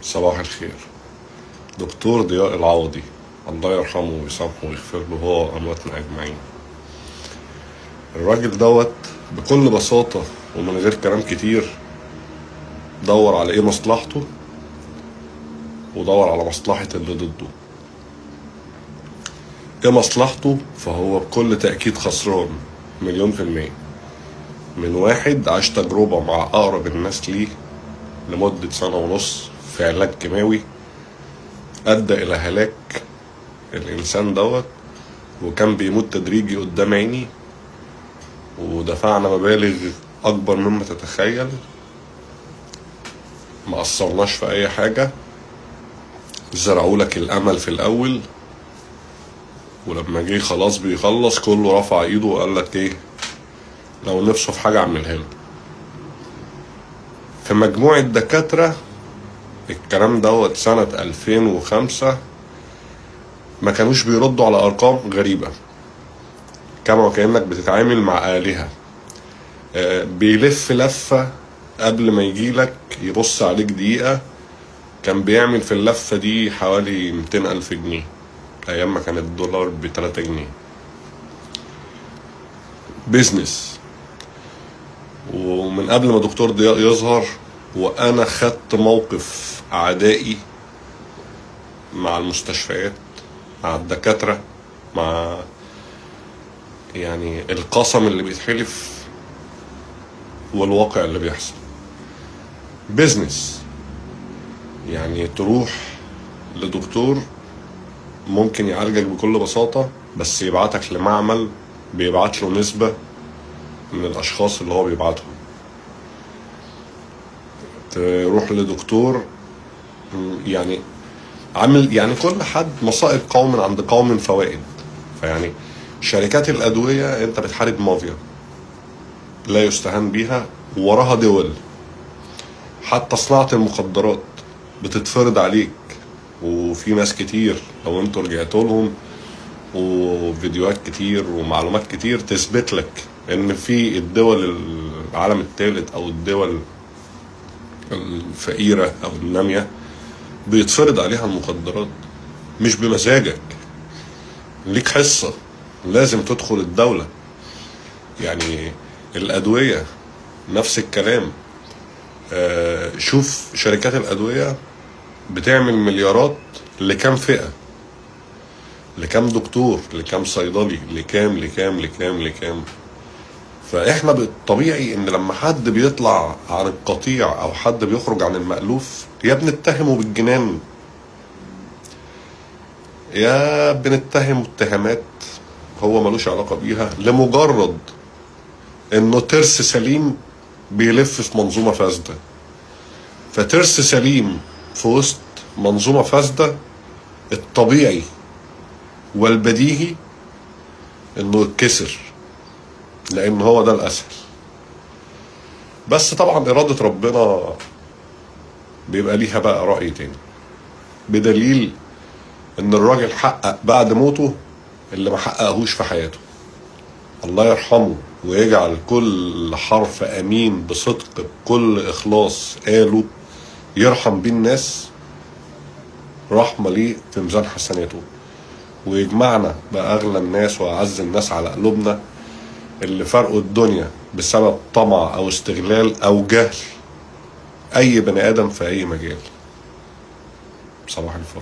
صباح الخير. دكتور ضياء العوضي الله يرحمه ويسامحه ويغفر له هو وأمواتنا أجمعين. الراجل دوت بكل بساطة ومن غير كلام كتير دور على إيه مصلحته ودور على مصلحة اللي ضده. إيه مصلحته؟ فهو بكل تأكيد خسران 1,000,000% من واحد عاش تجربة مع أقرب الناس ليه لمدة 1.5 سنة في علاج كيماوي أدى إلى هلاك الإنسان دوت، وكان بيموت تدريجي قدام عيني، ودفعنا مبالغ أكبر مما تتخيل، ما قصرناش في أي حاجة، زرعوا لك الأمل في الأول، ولما جه خلاص بيخلص كله رفع إيده وقال لك إيه، لو نفسه في حاجة أعملها له. في مجموعة دكاترة الكلام دوت سنة 2005 ما كانوش بيردوا على أرقام غريبة، كما وكأنك بتتعامل مع آلهة. بيلف لفة قبل ما يجيلك يبص عليك دقيقة، كان بيعمل في اللفة دي حوالي 200,000 جنيه أيام ما كان الدولار ب3 جنيه. business. ومن قبل ما دكتور ضياء يظهر وأنا خدت موقف عدائي مع المستشفيات، مع الدكاترة، مع يعني القسم اللي بيتحلف والواقع اللي بيحصل. business. يعني تروح لدكتور ممكن يعالجك بكل بساطة، بس يبعتك لمعمل بيبعت له نسبة من الأشخاص اللي هو بيبعتهم. تروح لدكتور يعني عامل يعني كل حد مصائب قوم عند قوم فوائد. فيعني شركات الأدوية أنت بتحارب مافيا لا يستهان بيها، وراها دول. حتى صناعة المخدرات بتتفرض عليك، وفي ناس كتير لو انتوا رجعتوا لهم وفيديوهات كتير ومعلومات كتير تثبت لك ان في الدول العالم الثالث او الدول الفقيرة او النامية بيتفرض عليها المخدرات، مش بمزاجك، ليك حصة لازم تدخل الدولة. يعني الأدوية نفس الكلام. شوف شركات الأدوية بتعمل مليارات لكام فئة، لكام دكتور، لكام صيدلي، لكام لكام لكام لكام. فإحنا بالطبيعي إن لما حد بيطلع عن القطيع أو حد بيخرج عن المألوف يا بنتهمه بالجنان يا بنتهمه اتهامات هو ملوش علاقة بيها، لمجرد إنه ترس سليم بيلف في منظومة فاسدة. فترس سليم في وسط منظومة فاسدة، الطبيعي والبديهي إنه يتكسر، لأن هو ده الأسهل. بس طبعا إرادة ربنا بيبقى ليها بقى رأي تاني، بدليل إن الراجل حقق بعد موته اللي ما حققهوش في حياته. الله يرحمه ويجعل كل حرف أمين بصدق بكل إخلاص قاله يرحم بيه الناس، رحمة ليه في ميزان حسناته، ويجمعنا بأغلى الناس وأعز الناس على قلوبنا اللي فرقوا الدنيا بسبب طمع أو استغلال أو جهل أي بني آدم في أي مجال. صباح الفل.